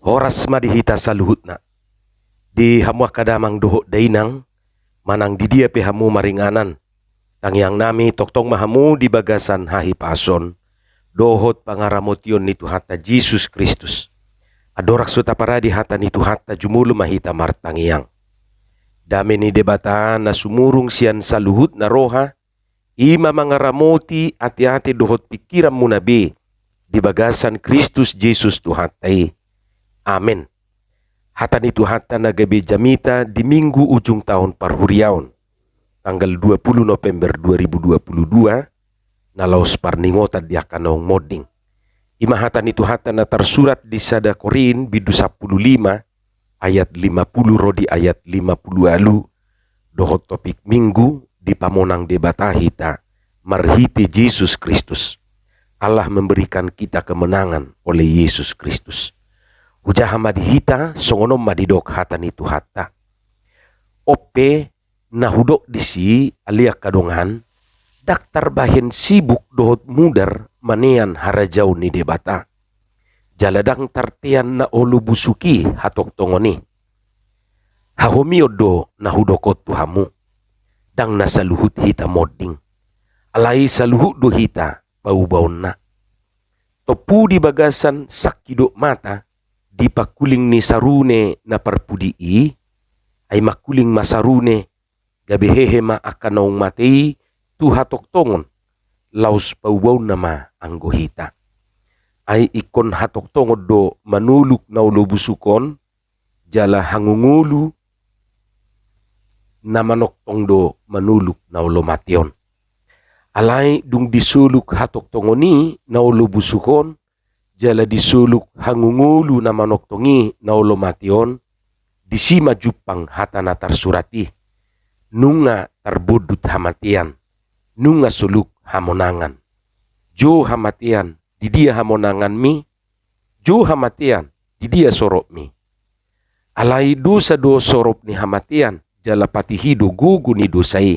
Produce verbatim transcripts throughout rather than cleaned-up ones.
Horas ma di hita saluhutna. Di hamu angka damang dohot dainang, manang di dia pe hamu maringanan, tangiang nami tongtong ma hamu di bagasan hahipason dohot pangaramotion ni Tuhanta Jesus Kristus. Andorang so taparade hata ni Tuhanta, jumolo ma hita martangiang. Dame ni Debata na sumurung sian saluhutna roha, i ma mangaramoti ateate dohot pingkiranmuna be di bagasan Kristus Jesus Tuhanta i. Amen. Hata ni Tuhanta na gabe jamita di Minggu ujung taon parhuriaon, tanggal dua puluh November dua ribu dua puluh dua, na laos parningotan di angka naung monding. I ma hata ni Tuhanta na tarsurat di sada Korint bindu sampulu lima ayat lima puluh ro di ayat lima puluh ualu, dohot topik Minggu: Dipamonang Debata hita marhite Jesus Kristus. Allah memberikan kita kemenangan oleh Yesus Kristus. Hujaha ma di hita, songon on ma didok hata ni Tuhanta. On pe na hudok disi, ale angka dongan, ndang tarbahen sibuk dohot mudar manean harajaon ni Debata. Jala ndang tartean na olo busuk i hatongtongon i. Hahomion do na hudok on tu hamu. Ndang na saluhut hita monding. Alai saluhut do hita paubaonna. Tompu di bagasan sangkidop mata di pangkuling ni sarune na parpudi i, ai mangkuling ma sarune, gabe hehe ma angka naung mate i tu hatongtongon, laos paubaonna ma anggo hita. Ai ingkon hatongtongon do manoluk na olo busuk on, jala hangungulu na manongtong do manoluk na olo mate on. Alai dung disoluk hatongtongon i na olo busuk on, jala disoluk hangungulu na manongtong i na olo mate on, disi ma jumpang hata na tarsurat i: Nunga tarbondut hamatean, nunga soluk hamonangan. Jo hamatean, di dia hamonanganmi? Jo hamatean, di dia soropmi? Alai dosa do sorop ni hamatean, jala patih i do gogo ni dosa i.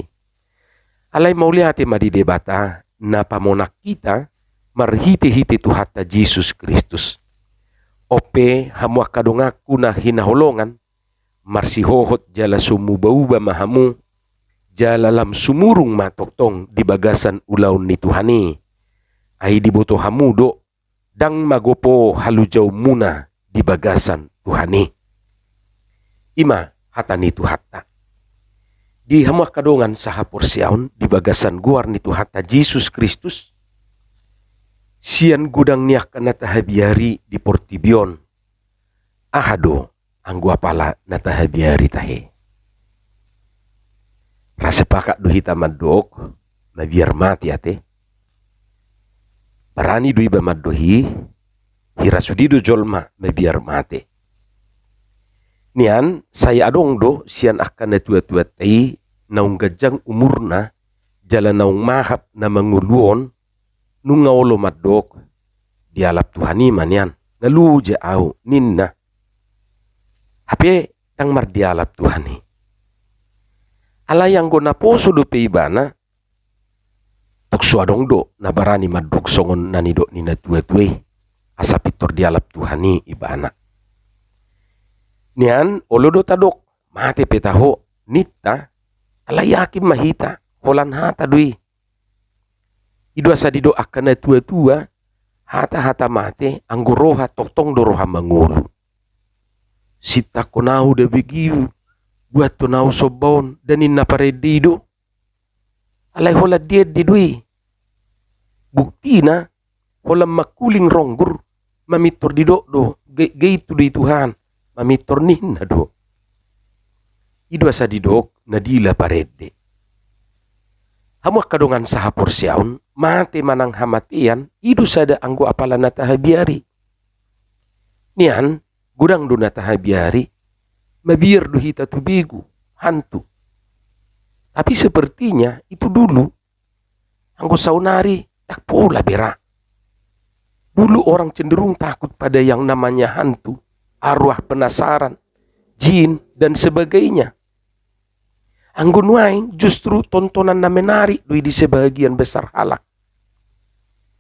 Alai mauliate ma di Debata, na pamonang hita marhitehite Tuhanta Jesus Kristus. On pe, hamu angka donganku na hinaholongan, marsihohot jala so mubauba ma hamu, jala lam sumurung ma tongtong di bagasan ulaon ni Tuhan i. Ai diboto hamu do, ndang magopo halujaonmuna di bagasan Tuhan i. I ma hata ni Tuhanta. Di hamu angka dongan sahaporseaon di bagasan goar ni Tuhanta Jesus Kristus, sian godang ni angka na tahabiari di portibi on, aha do anggo apala na tahabiari tahe? Ra sepakat do hita mandok, mabiar mate ate. Barani do iba mandok i, hira sude do jolma mabiar mate. Nian, sai adong do sian angka na tuatua i naung ganjang umurna, jala naung mahap na mangolu on, nunga olo mandok, dialap Tuhan i ma nian, nga loja au, ninna. Hape ndang mardialap Tuhan i. Alai anggo naposo dope ibana, tung so adong do na barani mandok songon na nidok ni na tuatua i, asa pintor dialap Tuhan i ibana. Nian, olo do tadok, mate pe taho, ninta, alai yakin ma hita, holan hata do i. I do asa didok angka na tuatua, hata-hata mate, anggo roha tongtong do roha mangolu. Sintangkon au da begiu, buathon au somba on, da ninna parende i do. Alai holan diende do i. Buktina, holan mangkuling ronggur, mamintor didok do, ge-, geitu do i Tuhan, mamintor ninna do. I do asa didok, na dila parende. Hamu angka dongan sahaporseaon, mate manang hamatean, i do sada anggo apala na tahabiari. Nian, godang do na tahabiari, mabiar do hita tu begu, hantu. Tapi sepertinya itu dulu, anggo saonari ndang pola be ra. Dulu orang cenderung takut pada yang namanya hantu, arwah penasaran, jin, dan sebagainya. Anggo nuaeng justru tontonan na menarik do i di sebahagian besar halak.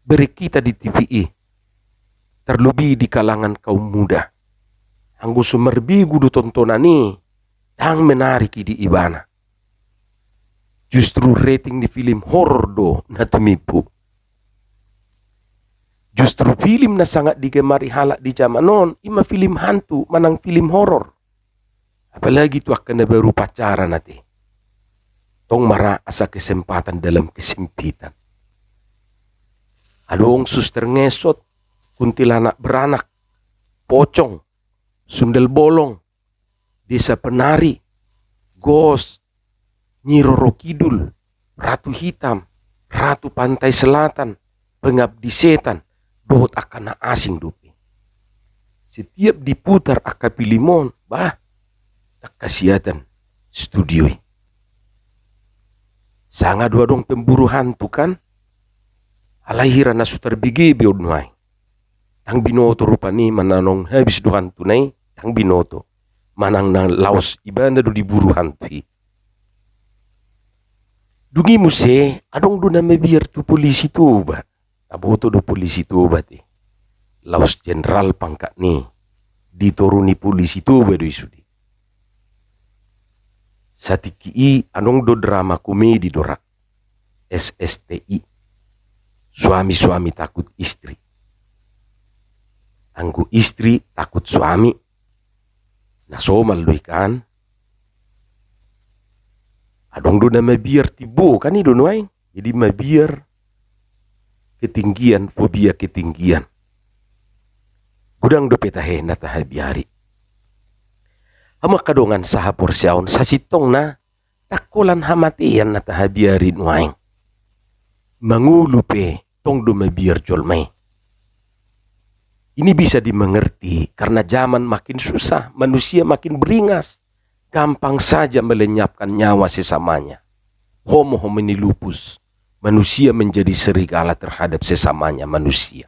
Bereng hita di T V i, terlebih di kalangan kaum muda. anggo so marbegu do tontonan i, ndang menarik i di ibana. Justru rating ni film horor do na tumimbo. Justru film na sangat digemari halak di jaman on, i ma film hantu manang film horor. Apalagi tu angka na baru pacaran ate. Tong ma ra asa kesempatan dalam kesempitan. Adong suster ngesot, kuntilanak beranak, pocong, sundal bolong, desa penari, ghost, Nyi Roro Kidul, Ratu Hitam, Ratu Pantai Selatan, Pengabdi Setan, dohot angka na asing dope. Setiap diputar angka film on, bah, ndang hasiatan studio i. Sanga do adong pemburu hantu kan, alai hira na so tarbege be on nuaeng. Ndang binoto rupani manang habis do hantuna i, ndang binoto. Manang na laos ibana do diburu hantu i. Dung i muse, adong do na mabiar tu polisi Toba. Taboto do polisi Toba ate. Laos jenderal pangkat ni, di toru ni polisi Toba do i sude. Satingki i adong do drama komedi do ra, S S T I. Suami-suami takut istri. Anggo istri takut suami, na somal do i kan. Adong do na mabiar timbo kan i do nuaeng. Jadi mabiar ketinggian, fobia ketinggian. Godang dope tahe na tahabiari. Hamu angka dongan sahaporseaon, sasintongna ndang holan hamatean na tahabiari nuaeng. Mangolu pe tong do mabiar jolma i. Ini bisa dimengerti karena zaman makin susah, manusia makin beringas, gampang saja melenyapkan nyawa sesamanya. Homo homini lupus, manusia menjadi serigala terhadap sesamanya manusia.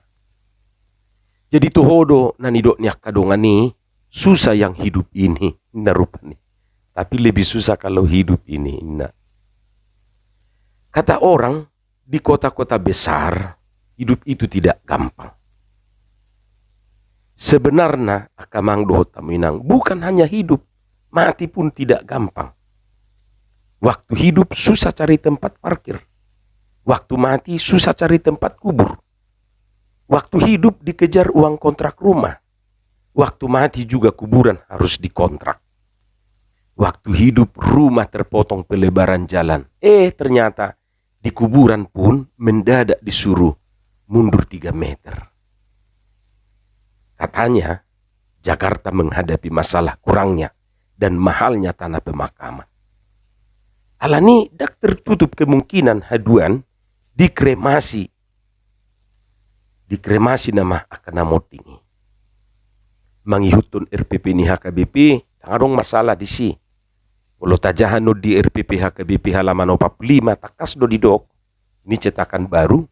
Jadi toho do na nidok ni angka dongan i, susah yang hidup ini, ninna rupani. Tapi lebih susah kalau hidup ini, ninna. Kata orang, di kota-kota besar, hidup itu tidak gampang. Sebenarna, angka amang dohot hamu inang, bukan hanya hidup, mati pun tidak gampang. Waktu hidup susah cari tempat parkir. Waktu mati susah cari tempat kubur. Waktu hidup dikejar uang kontrak rumah. Waktu mati juga kuburan harus dikontrak. Waktu hidup rumah terpotong pelebaran jalan. Eh, ternyata di kuburan pun mendadak disuruh mundur tiga meter. Katanya, Jakarta menghadapi masalah kurangnya dan mahalnya tanah pemakaman. Alani ndang tertutup kemungkinan haduan dikremasi, dikremasi nama angka na monding i. Mangihuthon R P P ni H K B P, ndang adong masalah disi. Molo tajaha non di R P P H K B P halaman opat puluh lima, tangkas do didok, ini cetakan baru,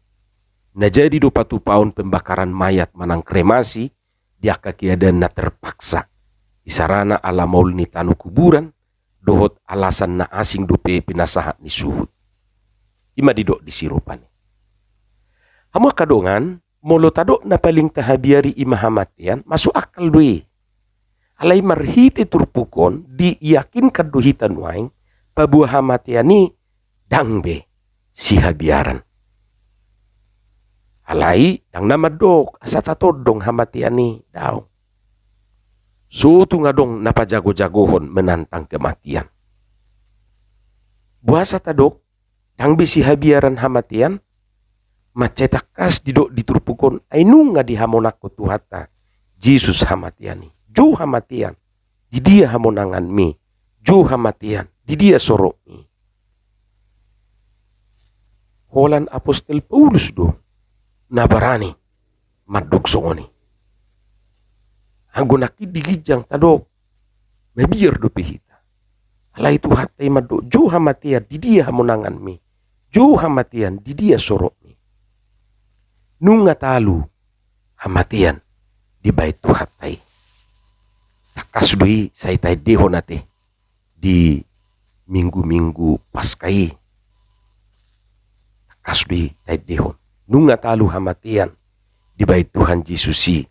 na jadi do patupaon pembakaran mayat manang kremasi di angka keadaan na terpaksa. Isarana ala maol ni tano kuburan, dohot alasan na asing dope pinasahat ni suhut. I ma didok disi rupani. Hamu angka dongan, molo tadok na paling tahabiari i ma hamatean, masuk akal do i. Alai marhite turpuk on, diyakinkan do hita nuaeng, paboa hamatean i ndang be sihabiaran. Alai ndang na mandok asa tatondong hamatean i, daong. So tung adong na pajago-jagohon menantang kematian. Boasa tadok ndang be sihabiaran hamatean? Mansai tangkas didok di turpuk on, ai nunga dihamonangkon Tuhanta Jesus hamatean i. Jou hamatean, di dia hamonanganmi? Jou hamatean, di dia sorokmi? Holan apostel Paulus do na barani mandok songon i. Anggo nangkin di ginjang tadok, mabiar dope hita. Alai Tuhanta i mandok, jou hamatean, di dia hamonanganmi? Jou hamatean, di dia sorokmi? Nunga talu hamatean dibaen Tuhanta i. Tangkas do i sai taendehon ate di minggu-minggu Paskah i. Tangkas do i taendehon. Nunga talu hamatean dibaen Tuhan Jesus i.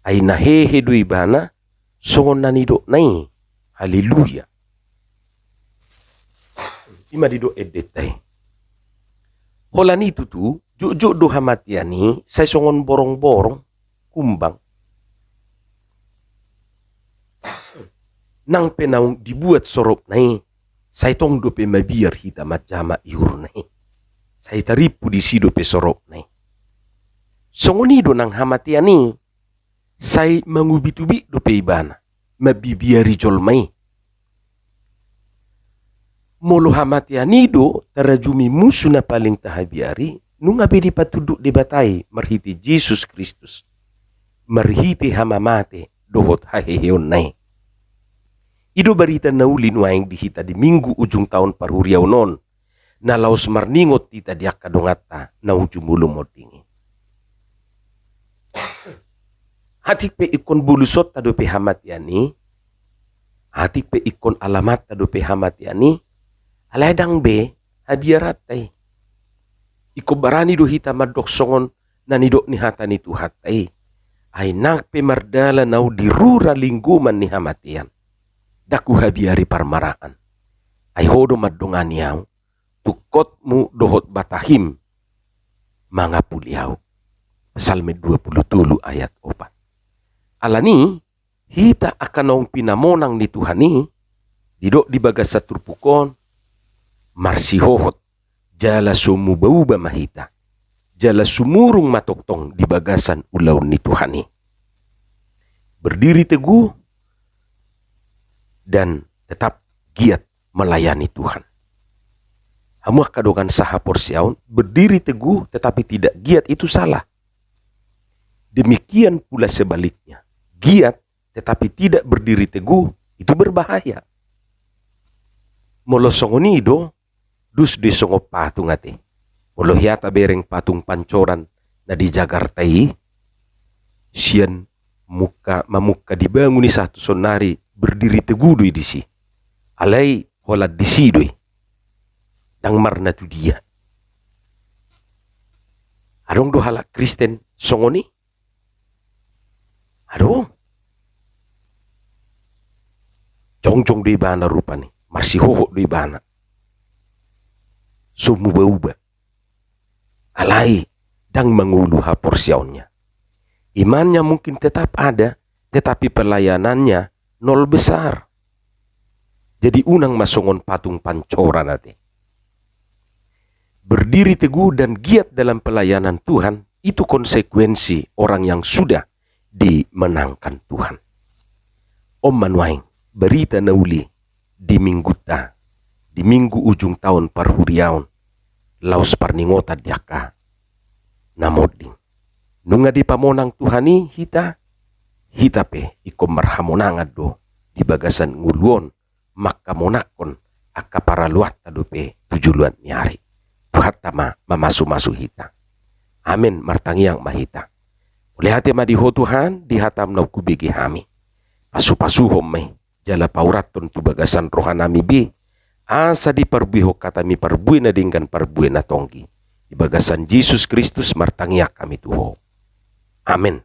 Ai na hehe do ibana, songon na nidokna i. Haleluya. I ma didok endenta i. Holan i tutu, jotjot do hamatean i sai songon borongborong, kumbang. Nang pe naung dibuat soropna i, sai tong dope mabiar hita manjama ihurna i. Sai tarimpu disi dope soropna i. Songon i do nang hamatean i, sai mangubitubit dope ibana, mambibiari jolma i. Molo hamatean i do tarajumi musu na paling tahabiari, nunga be dipatunduk Debata i marhite Jesus Kristus, marhite hamamate dohot haheheonna i. I do barita na uli nuaeng di hita di Minggu ujung taon parhuriaon on, na laos marningot hita di angka donganta naung jumolo monding i. Atik pe ingkon bolusonta dope hamatean i, atik pe ingkon alamatta dope hamatean i, alai ndang be habiaranta i. Ingkon barani do hita mandok songon na nidok ni hata ni Tuhanta i: Ai nang pe mardalan ahu di rura linggoman ni hamatean, ndang huhabiari parmaraan. Ai ho do mandongani ahu, tungkotmu dohot batahim mangapuli ahu. Psalmen dua pulu tolu ayat opat. Alani, hita angka naung pinamonang ni Tuhan i, didok di bagasan turpuk on, marsihohot jala so mubauba ma hita, jala sumurung ma tongtong di bagasan ulaon ni Tuhan i. Berdiri teguh dan tetap giat melayani Tuhan. Hamu angka dongan sahaporseaon, berdiri teguh tetapi tidak giat itu salah. Demikian pula sebaliknya, giat tetapi tidak berdiri teguh, itu berbahaya. Molo songon i do, dos do i songon patung ate. Molo hea tabereng patung pancoran na di Jakarta i, sian mungka, mamungka dibangun i sahat tu saonnari, berdiri teguh do i disi. Alai holan disi do i, ndang marna tu dia. Adong do halak Kristen songon i? Adong. Jongjong do ibana rupani, marsihohot do ibana, so mubauba. Alai ndang mangolu haporseaonnya. Imannya mungkin tetap ada, tetapi pelayanannya nol besar. Jadi unang ma songon patung pancoran ate. Berdiri teguh dan giat dalam pelayanan Tuhan, itu konsekuensi orang yang sudah dimenangkan Tuhan. On ma nuaeng barita na uli di minggunta, di minggu ujung taon parhuriaon, laos parningotan di angka na monding. Nunga dipamonang Tuhan i hita, hita pe ingkon marhamonangan do di bagasan ngolu on, manghamonangkon angka paraloanta dope tu joloan ni ari. Tuhanta ma mamasumasu hita. Amen. Martangiang ma hita. Mauliate ma di Ho Tuhan, di hataM naung hubege hami. Pasupasuhon ma i, jala paurathon tu bagasan rohanami be, asa diparbuehon hataMi parbue na denggan, parbue na tonggi. Di bagasan Jesus Kristus martangiang hami tu Ho. Amen.